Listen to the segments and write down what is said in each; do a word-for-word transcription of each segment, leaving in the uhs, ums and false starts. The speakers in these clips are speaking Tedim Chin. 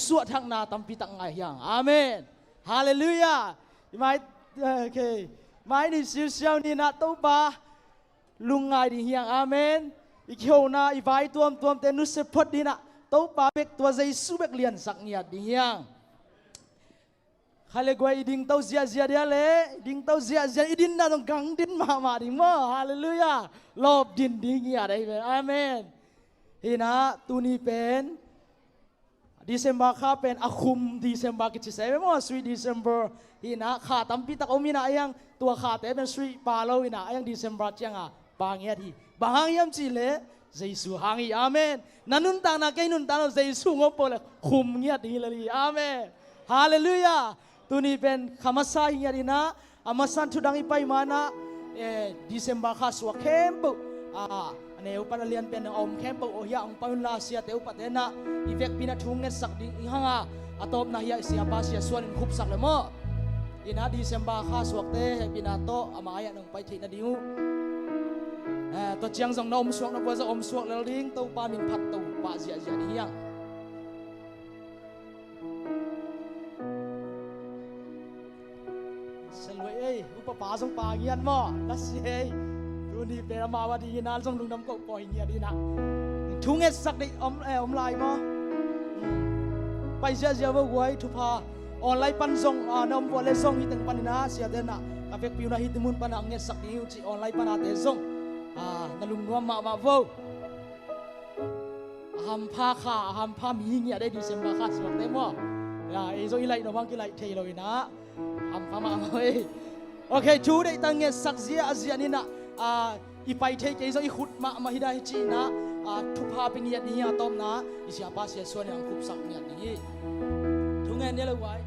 suahthakna tampi tak ngah hi hang. Amen. Halleluiah. I mai, okay. Mai ni siusiau ni na Topa lungngai ding hi hang. Amen. I kihona, i vai tuamtuamte nusia phot ding na Topa bek, tua Jesu bek liansak ngiat ding hi hang. Kha le guai i dingto ziahziah dia le, i dingto ziahziah, i dinna zong gang din mahmah ding maw. Halleluiah. Lawp din ding ngiat ahi ve. Amen. Hi na tuni pen December kha pen a khum December kici se ve maw, sweet December. Hi na kha tampi tak om hi na, a hiang tua khate pen sweet pha lo hi na, a hiang December cianga pha ngiat hi. Bang hang hiam cih leh Jesu hang hi. Amen. Na nuntakna, kei nuntakna Jesu ngop peuh leh khum ngiat ding hi lel hi. Amen. Halleluiah. Tuni pen kha masa hi ngiat hi na, a masan thu dang i pai ma na, eh, December kha suak khempeuh, ah, a neu pan a lian pen a om khempeuh, oh, hiah hong pai un la, siate upate na i vekpi na thu ngetsak ding hi hang a, a tawpna hiah i siapa Sia Suan in khupsak le maw. Hi na December kha suakte hehpihna tawh ama hiah nong pai theih nading uh. Eh, tua ciang zong na om suak na pua zong om suak lel ding, Topa min phat, Topa ziahziah ding hi hang. Saluai ei, upa pa zong pha ngiat maw, na si ei. Tuni pen amau a dingin a zong lungdam ko pawh hi ngiat hi na. Thu ngetsak ding om, eh, om lai maw. Hmm. Pai ziahziah vo guai, thupha. Online pan zong, ah, na om pua le zong hi teng panin a, siate na ka vekpi uh na hih mun pan a ngetsak ding hi uh cih online pan a te zong, ah, na lungnuam mahmah vo. A hampha kha, a hampha mi ngiat ei December kha suakte maw. Ya, ei zong i laih nop hang kilaih thei lo hi na. Hampha mahmah ei. Okay, thu deihtak ngetsak ziahziah ni na, ah, i pai thei kei zong i khut mahmah hi dah hi ci na, ah, thupha pia ngiat ni a tawpna, i siapa Sia Suan in hong khupsak ngiat ni hi. Thu ngen ni lo guai.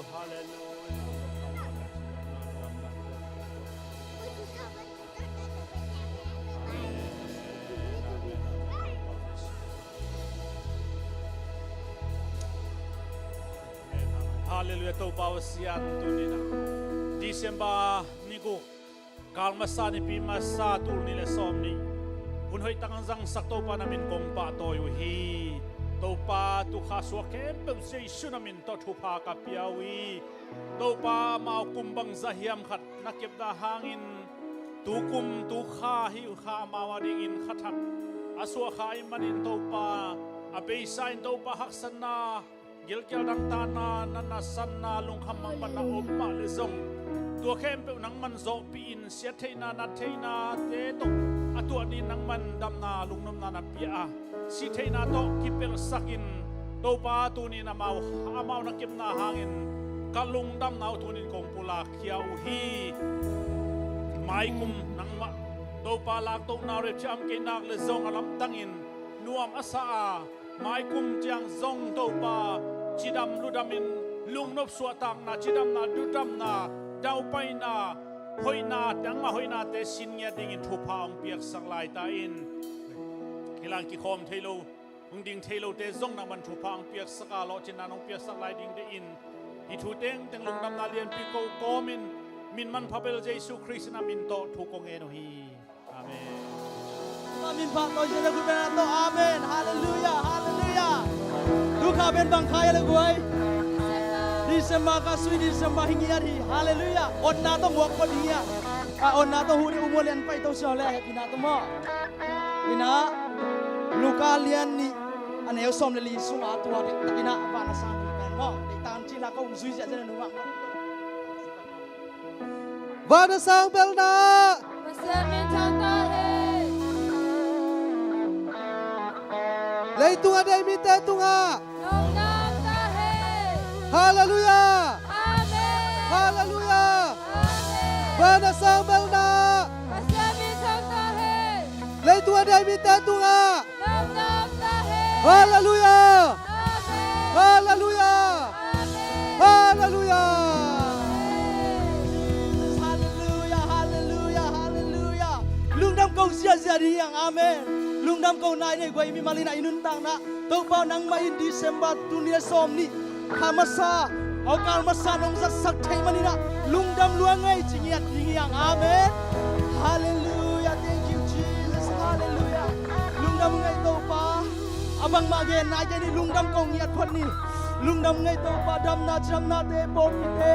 Halleluiah. Halleluiah. Halleluiah. Halleluiah, Topa aw Sian, tuni na December ni guk, kal masa, nipi masa, tul nih le sawm nih, hun hoih tak hong zangsak Topa na min kong pahtawi uh hi. Topa, tu kha suak khempeuh Jesu na min tawh thupha ka pia uh hi. Topa, amau kum bangzah hiam khat na kepna hangin, tu kum tu kha hih kha amau a dingin kha thak a suah kha ahih manin Topa, a beisa in Topa haksatna, gilkial dangtakna, natna sanna, lungkham mangbatna om mah leh zong, tua khempeuh nangman zawhpih in, siat theihna, nat theihnate tawh a tuah dingin nangman damna, lungnopna na pia a, sih theihna tawh kipelhsak in, Topa, tuni-in amau, amau na kepna hangin ka lungdamna uh tuni-in kong pulak khia uh hi. Maikum nangmah Topa, laktohna repcia om kei nak leh zong a lamdangin nuam a sa a, maikum ciang zong Topa, cidam ludamin, lungnop suahtakna, cidamna, ludamna, daupaina, hoihna, nangmah hoihnate sin ngiat dingin thupha hong piaksak lai ta in. Kilang kikhawm thei lo, hong ding thei lote zong nangman thupha hong piaksak a, lawhcinna hong piaksak lai ding deih in, hih thu tengteng lungdamna lianpi ko kawmin, min manpha bel Jesu Khrist na min tawh thu kong ngen uh hi. Amen. Min pha tawi zia le khut beng a tawh. Amen. Halleluiah. Halleluiah. Tu kha pen bang kha hia le guai? December kha, sui December hi ngiat hi. Halleluiah. Otna tawh muak phot hi ngiat. A, otna tawh hu ni, u mual lian pai to sia le, hehpihna tawh maw. Hi na, Luka lian nih, a neu sawm le li sungah tua deihtakin a van a sang pen maw. Deihtak cih la kong zui ziahziah na nungah. Van a sang belna. Leitung a deih mite tungah. Lungdam ta hen. Halleluiah. Amen. Halleluiah. Amen. Van a sang belna. Pasian min thang ta hen. Leitung a deih mite tungah. Lungdam ta hen. Halleluiah. Amen. Halleluiah. Amen. Halleluiah. Jesus, halleluiah, halleluiah, halleluiah. Lungdam ko ziahziah ding hi hang. Amen. Lungdam ko nai nei guai, mimal in a i nuntakna Topa nangmah in December tul nih le sawm nih kha masa, awkal masa nong zatsak thei manin ah lungdam lua ngei ci ngiat ding hi hang. Amen. Halleluiah. Thank you, Jesus. Halleluiah. Lungdam ngei Topa. A bangmah gen nai kei ni, lungdam ko ngiat phot ni. Lungdam ngei Topa, damna cidamnate pawlpite.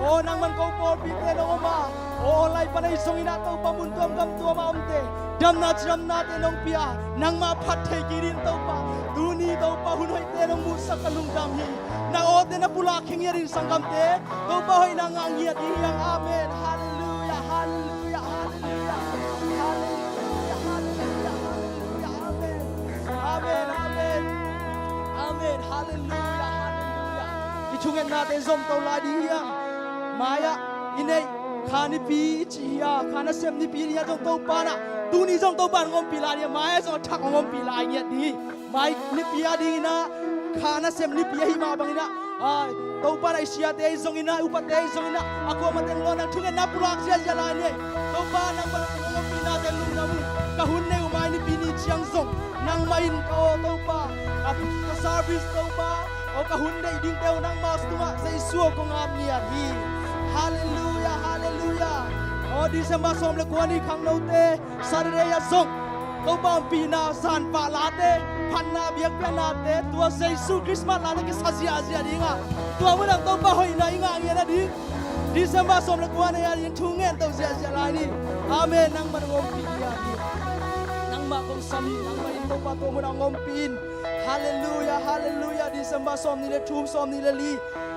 Aw, nangman ko pawlpite nong om a, aw, online pan ahi zongin ah Topa mun tuam gam tuam a omte damna cidamnate nong pia, nangmah phat thei kik ding Topa. Tuni Topa hun hoihte nong musak ka lungdam hi. Na awte na pulak khe ngiat in sanggamte Topa hoihna ngah ngiat ding hi hang. Amen. Halleluiah, halleluiah, halleluiah. Halleluiah, halleluiah, halleluiah. Amen. Amen, amen. Amen. Halleluiah, halleluiah. I thungetnate zom to lai ding hi hang. Mai-ah i neih kha nipi i cih hi a, kha nasem nipi ding hi a zong Topa in ah tuni zong Topa in hong ompih lai ding hi a, mai-ah zong a thak hong ompih lai ngiat ding hi. Mai nipi a dingin ah kha nasem nipi ahi mah bangin ah, a, Topa in ah i siate ahi zongin ah, i upate ahi zongin ah, a kuamah teng lo nang thungetna pulak ziahziah lai ni. Topa nangmah hong ompihnate lungdam ung. Ka hun nei uh mai nipi ni ciang zong nangmah in ka aw Topa, ka, ka service Topa, aw ka hun neih dingte uh nangmah tungah Jesu aw kong ap ngiat hi. Halleluiah, halleluiah. Aw December sawm le kua ni khangnote Saturday ah zong Topa ompihna zanpah late, phatna biakpiaknate, tua Jesu Christmas late kisa ziahziah ding a, tua munah Topa hoihna i ngah ngiat nading December sawm le kua ni a ding thu ngen to ziahziah lai ni. Amen. Nangmah hong ompih ngiat hi. Nangmah kong sam hi. Nangmah in Topa tua munah hong ompih in. Halleluiah, halleluiah. December sawm ni le thum, sawm ni le li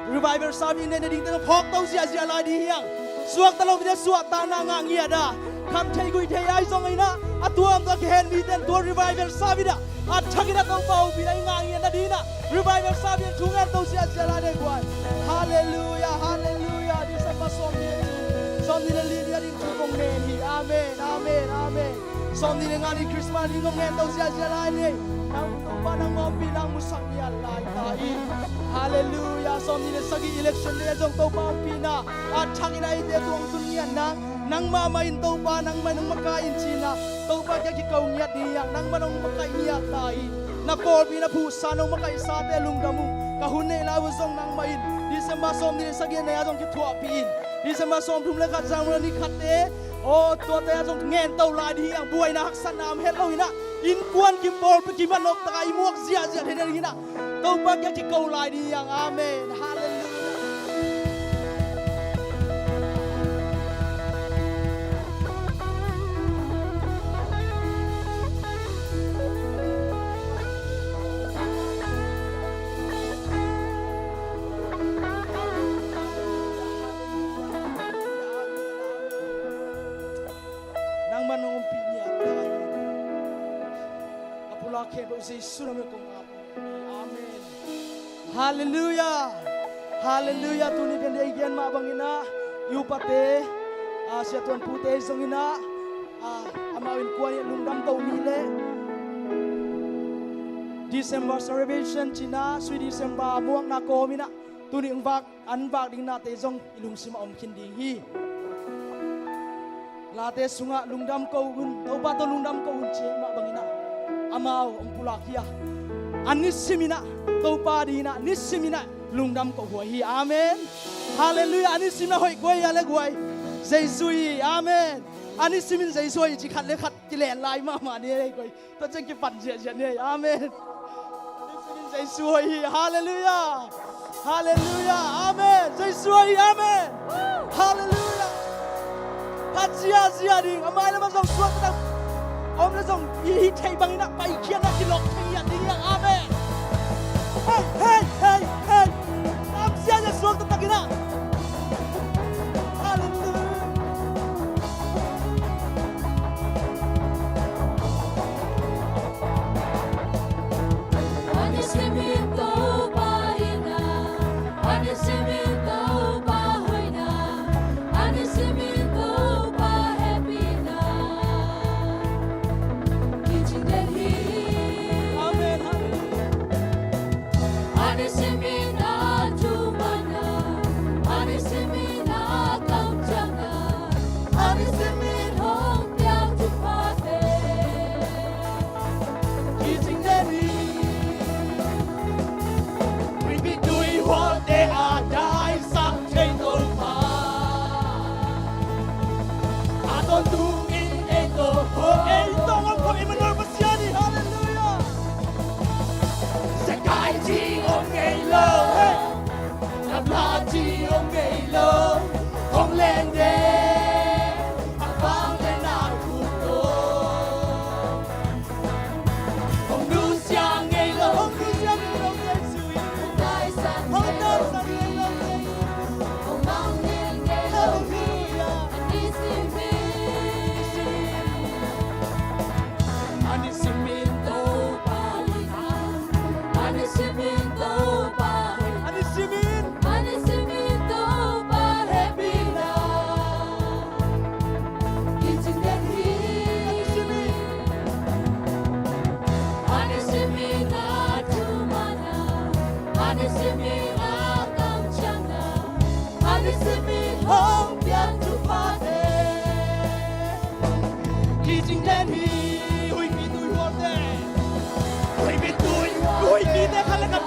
revival service neih nadingte zong phawk to ziahziah lai ding hi hang. Suakta lo mite suahtakna ngah ngiat a, kham thei guih thei ahi zongin ah, a tuamtuam a kihen mite in tua revival service ah a thakin ah Topa ompihna i ngah ngiat nadingin ah revival service thu ngen to ziahziah lai ni guai. Halleluiah, halleluiah. December sawm ni le thum, sawm ni le li ni a ding thu kong ngen hi. Amen, amen, amen. Sawm ni le nga ni Christmas ni kong ngen to ziahziah lai ni. Nang Topa nangmah ompihna hong musak ngiat lai ta in. Halleluiah. Sawm ni le sagih election day ah zong Topa ompihna a thakin ah eite tua hong tun ngiat nang, nangmah mah in Topa nangmah in hong makaih in ci-in ah Topa kiang kiko ngiat ding hi hang. Nangmah in hong makaih ngiat ta in. Na pawlpi na phuhsa, na hong makaihsate lungdam ung. Ka hun neih lai uh zong nangmah in December sawm ni le sagih nei ah zong kithuahpih in. December sawm thum le khat, January ni khatte, aw tuate ah zong ngen to lai ding hi hang. Buaina haksatna om het lo in ah, innkuan kim, pawlpi kim a noptak a i muak ziahziah theih nadingin ah Topa kiang kiko lai ding hi hang. Amen. Halleluiah. Nangmah in hong ompih ngiat lai. A pulak khempeuh Jesu na min kong ap. Amen. Halleluiah. Halleluiah. Tuni pen dei gen mah bangin ah i upate, a, Sia Tuan Pute zongin ah, a, amau innkuan i lungdam to ni le December celebration ci-in ah, Sweet December muakna kawmin ah tuni hong vak, an vak ding nate zong i lungsim ah om khin ding hi. Late sungah lungdam ko un, Topa tawh lungdam ko un ci mah bangin ah amau hong pulak hi a, a nisimin ah Topa dingin ah nisimin ah lungdam ko huai hi. Amen. Halleluiah. A nisimin ah hoih kua hi a le guai? Jesu hi. Amen. A nisimin Jesu hoih ci khat le khat kilen lai mahmah ni ei guai. Tua ciang kipan ziahziah ni ei. Amen. Jesu hoih hi. Halleluiah. Halleluiah. Amen. Jesu hoih hi. Amen. Halleluiah. Phat ziahziah ding. A mai lam ah zong suakta om le zong i hih theih bangin ah paikhiatna kilok thei ngiat ding hi hang. Amen. Hei, hei, hei, hei. Tam ziahziah suakta takin ah. Halleluiah.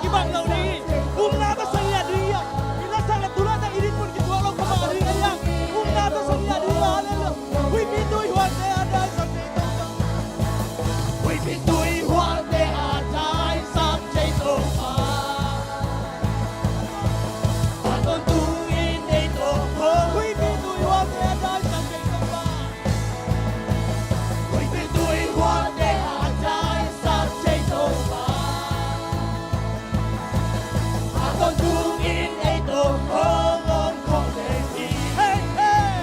Kibang lo ding hi. Umna tawh sa ngiat ding hi. I lasak le tu laitang i dimpun kituak lo kha mah ding hi. Umna tawh sa ngiat ding hi. Halleluiah. Huihpi tui hualte a daisak thei Topa. Huihpi tui hualte a daisak thei Topa. A tawntung in ei tawh hong. Huihpi tui hualte a daisak thei Topa. Huihpi tui hualte a daisak thei Topa. A tawntung in ei tawh hong om khawm leng hi. Hey, hey.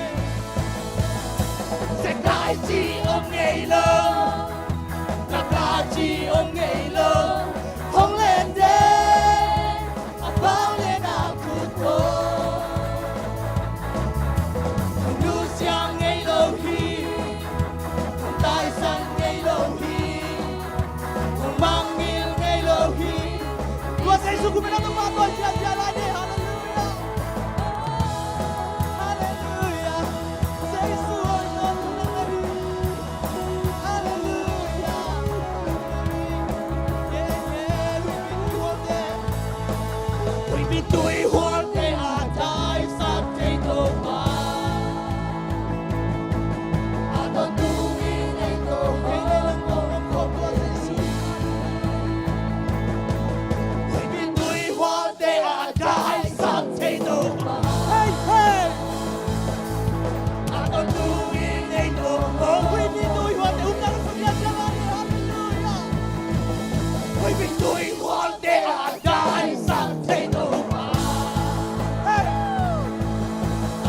Zekai ci om ngei lo. Gamla ci om ngei lo. Hong len de. A pau le na khut ko. Hong nusia ngei lo hi. Hong taisan ngei lo hi. Hong mangngilh ngei lo hi. Tua Jesu kumin a Topa tua ciacia lai ni. Halleluiah. Halleluiah. Jesu oi, tua kumin a hi. Halleluiah. Huihpi tui hualte a daisak thei Topa. A tawntung in ei tawh hong om khawm tua Jesu. Huihpi tui hualte a daisak thei Topa. Hey, hey. A tawntung in ei tawh hong. Huihpi tui hualte, umna tawh sa ngiat ding hi. Halleluiah. Huihpi tui hualte a daisak thei Topa. Hey.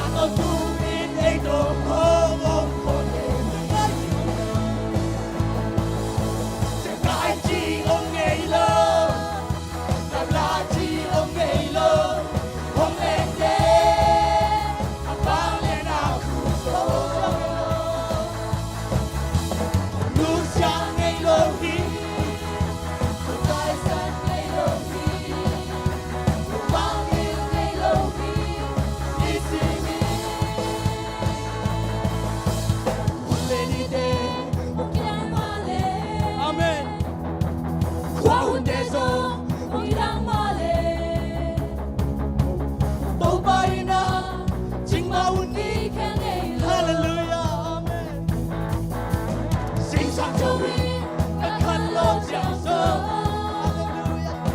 A tawntung in ei tawh hong om khawm leng hi. Zekai ci om ngei lo. Gamla ci om ngei lo. Hong len de. A pau le na khut ko. Hong nusia ngei lo hi. Hong taisan ngei lo hi. Hong mangngilh ngei lo hi. I ci mi. Hun le nite hong kilang mah leh. Amen. Khua hunte zong hong kilang mah leh. Topa in a cing mah hun hi. Halleluiah. Amen. Zingsang zo in na khan lo ciang zo. Halleluiah.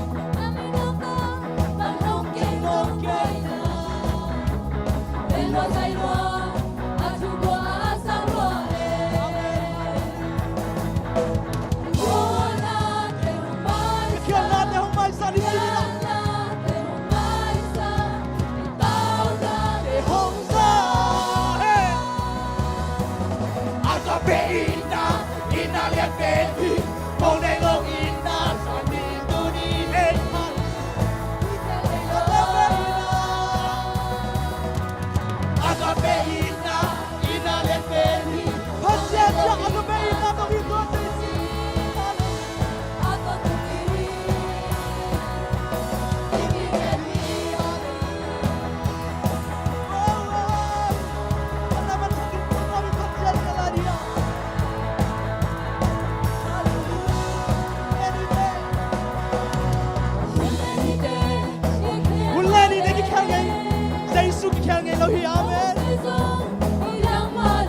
Agape itna in a lian pen hi. Mawk nei lo itna sa ni tuni nei. Agape itna in a lian pen hi. Pasian siang agape itna tawh hi tua tei si. Hun le nite kikhel ngei, Jesu kikhel ngei lo hi. Amen.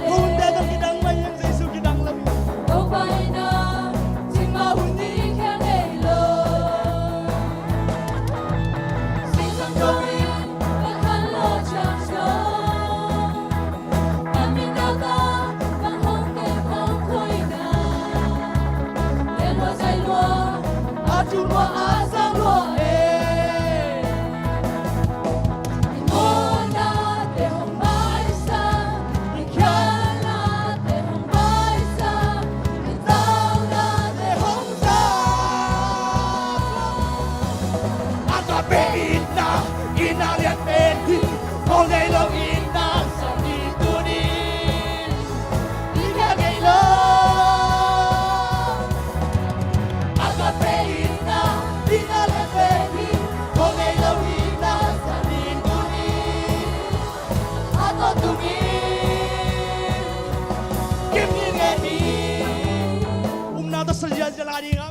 Hunte zong kidang mah hi, Jesu kidang lo hi. Agape itna in a lian pen hi. Mawk nei lo itna sa ni tuni. I lian ngei lo. Agape itna in a lian pen hi. Mawk nei lo itna sa ni tuni. A tawntung in kim ngitnget hi. Umna tawh sa ziahziah lai ding a.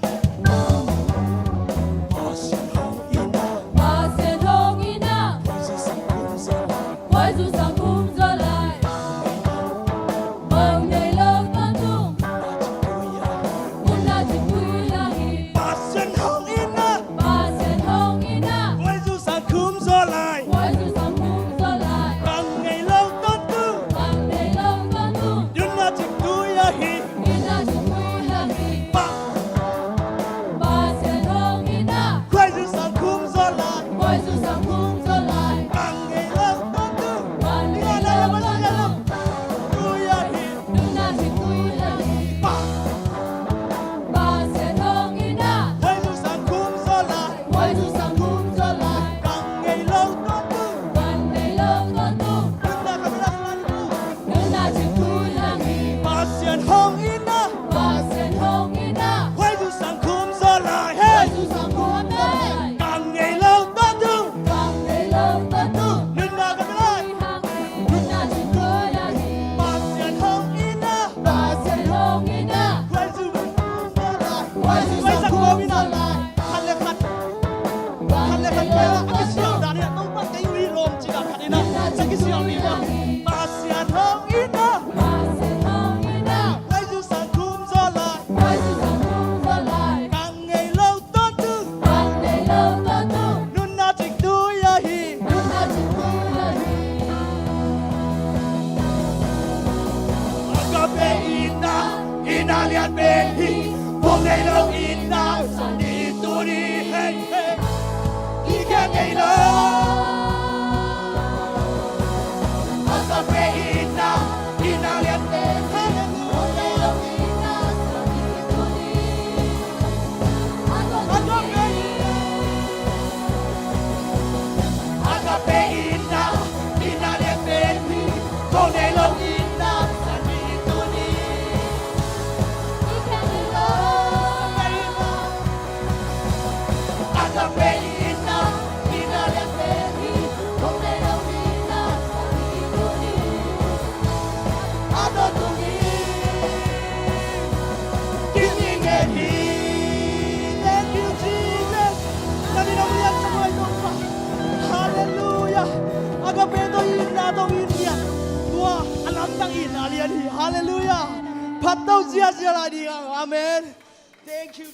Pasian hong itna, Pasian hong itna, huai zu sang khum zaw lai, hey. Huai zu sang khum zaw lai. Kang ngei lo tawh tu, kang ngei lo tawh tu, nunna ka pe lai, nunna cing tui ahi. Pasian hong itna, Pasian hong itna, huai zu sang khum zaw lai, huai zu sang khum zaw lai. Khat le khat, khat le khat pai a kisial dan hi a, Topa kei uh hi lawm ci dan khat hi a, sa kisial ding a. Pasian hong itna, Pasian hong itna, huai zu sang khum zaw lai, huai zu sang khum zaw lai. Kang ngei lo tawh tu, kang ngei lo tawh tu, nunna cing tui ahi, nunna cing tui ahi. Agape itna, itna lian pen hi, phawk ngei lo itna, sa ni tuni, hey, hey. I khia ngei lo. Agape itna, itna lian pen hi, phawk ngei lo itna, sa ni tuni. Agape itna, agape itna, itna lian pen hi, phawk ngei lo itna, sa ni tuni. Agape itna, itna lian pen hi, phawk ngei lo itna, sa ni tuni. A dawn tung hi. Thank you, Jesus. Na min hong liansak huai Topa. Hallelujah. Agape tawh itna tawh i it lian. Tua a lamdang itna lian hi. Hallelujah. Phat to ziazia lai ding. Amen. Thank you.